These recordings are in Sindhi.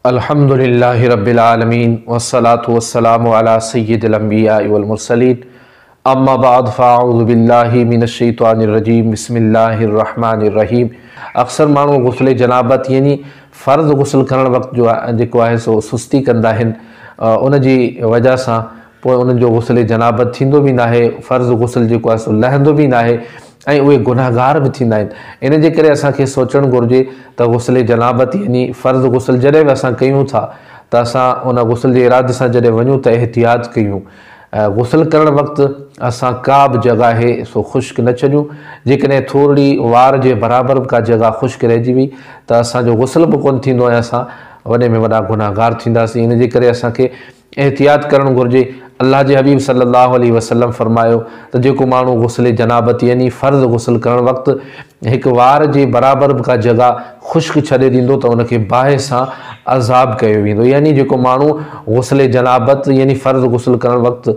الحمد لله رب العالمين والصلاة والسلام على سيد الانبياء والمرسلين اما بعد فاعوذ بالله من الشيطان الرجيم بسم الله الرحمن الرحيم. اڪثر ماڻهو غسل جنابت يعني فرض غسل ڪرڻ وقت جو جيڪو آهي سو سستي ڪندا آهن، ان جي وجه سان پوء انهن جو غسل جنابت ٿيندو به ناهي، فرض غسل جيڪو آهي سو لهندو به ناهي ۽ اهي گنهگار به ٿيندا آهن. ان جي ڪري اسان کي سوچڻ گهرجي ته غسل جنابت يعني فرض غسل جڏهن به اسان ڪيون ٿا ته اسان ان غسل جي ارادي سان جڏهن وڃون ته احتياط ڪيون. غسل ڪرڻ وقت اسان ڪا به جڳهه آهي سو خشڪ نه ڇڏيون. جيڪڏهن ٿورڙي وار جي برابر به ڪا جڳهه خشڪ رهجي وئي ته اسان جو غسل به ڪونه ٿيندو ۽ اسان وڏي ۾ وڏا گنهگار ٿينداسين. ان جي ڪري اسان کي احتياط ڪرڻ گهرجي. الله جي حبيب صلي الله عليه وسلم فرمايو ته جيڪو ماڻهو غسل جنابت يعني فرض غسل ڪرڻ وقت هڪ وار جي برابر به ڪا جڳهه خشڪ ڇڏي ڏيندو ته ان کي باهه سان عذاب ڪيو ويندو. يعني جيڪو ماڻهو غسل جنابت يعني فرض غسل ڪرڻ وقت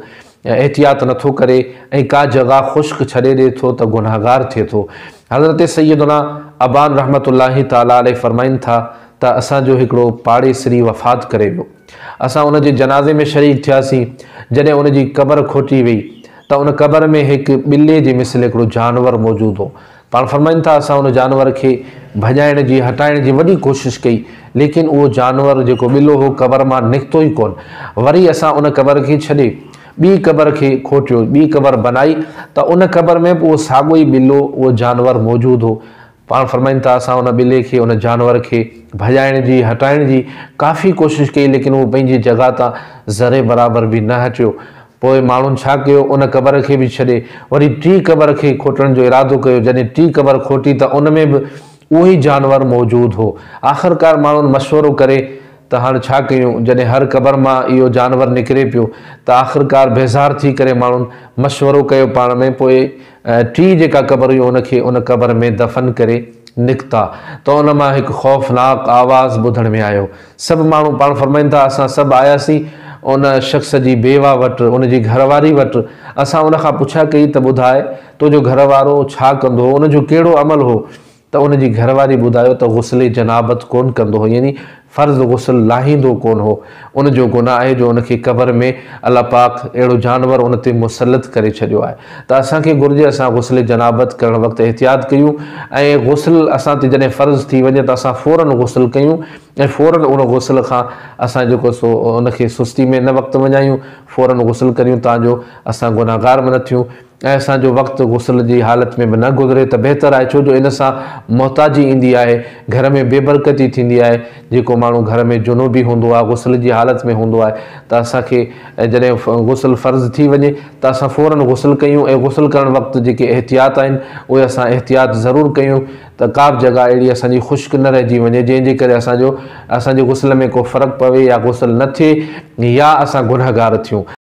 احتياط نٿو ڪري ۽ ڪا جڳهه خشڪ ڇڏي ڏي ٿو ته گنهگار ٿئي ٿو. حضرت سيدنا ابان رحمة الله تعالٰي عليه فرمائن ٿا ته اسان جو هڪڙو پاڙيسري وفات ڪري ويو. اسان ان جي جنازي ۾ شريڪ ٿياسين. جڏهن ان جي قبر کوٽي وئي ته ان قبر ۾ هڪ ٻلي جي مثل هڪڙو جانور موجود هو. پاڻ فرمائن ٿا اسان ان جانور کي ڀڄائڻ جي هٽائڻ جي وڏي ڪوشش ڪئي، ليڪن اهو جانور جيڪو ٻلو هو قبر مان نڪتو ئي ڪونه. وري اسان ان قبر کي ڇڏي ٻي قبر کي کوٽيو، ٻي قبر بنائي ته ان قبر ۾ به اهو ساڳيو ئي ٻلو اهو جانور موجود هو. پاڻ فرمائن ٿا اسان ان ٻلي کي ان جانور کي ڀڄائڻ جي هٽائڻ جي ڪافي ڪوشش ڪئي، ليڪن اهو پنهنجي جڳهه تان ذري برابر به نه هٽيو. پوء ماڻهن ڇا ڪيو، ان قبر کي به ڇڏي وري ٽين قبر کي کوٽڻ جو ارادو ڪيو. جڏهن ٽين قبر کوٽي ته ان ۾ به اهو ئي جانور موجود هو. آخرڪار ماڻهن مشورو ڪري ته هاڻ ڇا ڪيون، جڏهن هر قبر مان اهو جانور نڪري پيو ته آخرڪار بيزار ٿي ڪري ماڻهن مشورو ڪيو پاڻ ۾، پوء ٽين جيڪا قبر هئي ان کي ان قبر ۾ دفن ڪري نڪتا ته ان مان هڪ خوفناڪ آواز ٻڌڻ ۾ آيو. سڀ ماڻهو پاڻ فرمائن ٿا اسان سڀ آياسين ان شخص جي بيوه وٽ، ان جي گهر واري وٽ، اسان ان کان پڇا ڪئي ته ٻڌاء تنهنجو گهر وارو ڇا ڪندو هو، ان جو ڪهڙو عمل هو؟ ته ان جي گهر واري ٻڌايو ته غسل جنابت ڪونه ڪندو هو، يعني فرض غسل لاهيندو ڪونه هو، ان جو گناهه آهي جو ان کي قبر ۾ الله پاڪ اهڙو جانور ان تي مسلط ڪري ڇڏيو آهي. ته اسان کي گهرجي اسان غسل جنابت ڪرڻ وقت احتياط ڪيون ۽ غسل اسان تي جڏهن فرض ٿي وڃي ته اسان فوراً غسل ڪيون ۽ فوراً ان غسل کان اسان جيڪو سو ان کي سستي ۾ نه وقت وڃايون، فوراً غسل ڪريون تان جو اسان گنهگار به نه ٿيون ۽ اسان جو وقت غسل جي حالت ۾ به نه گذري ته بهتر آهي، ڇو جو ان سان محتاجي ايندي آهي، گهر ۾ بي برڪتي ٿيندي آهي. جيڪو ماڻهو گهر ۾ جنوبي هوندو آهي، غسل جي حالت ۾ هوندو آهي ته اسان کي جڏهن غسل فرض ٿي وڃي ته اسان فوراً غسل ڪيون ۽ غسل ڪرڻ وقت جيڪي احتياط آهن اهي اسان احتياط ضرور ڪيون ته ڪا به جڳهه اهڙي اسان جي خشڪ نه رهجي وڃي جنهن جي ڪري اسان جي غسل ۾ ڪو فرق پوي يا غسل نه ٿئي يا اسان گنهگار ٿيون.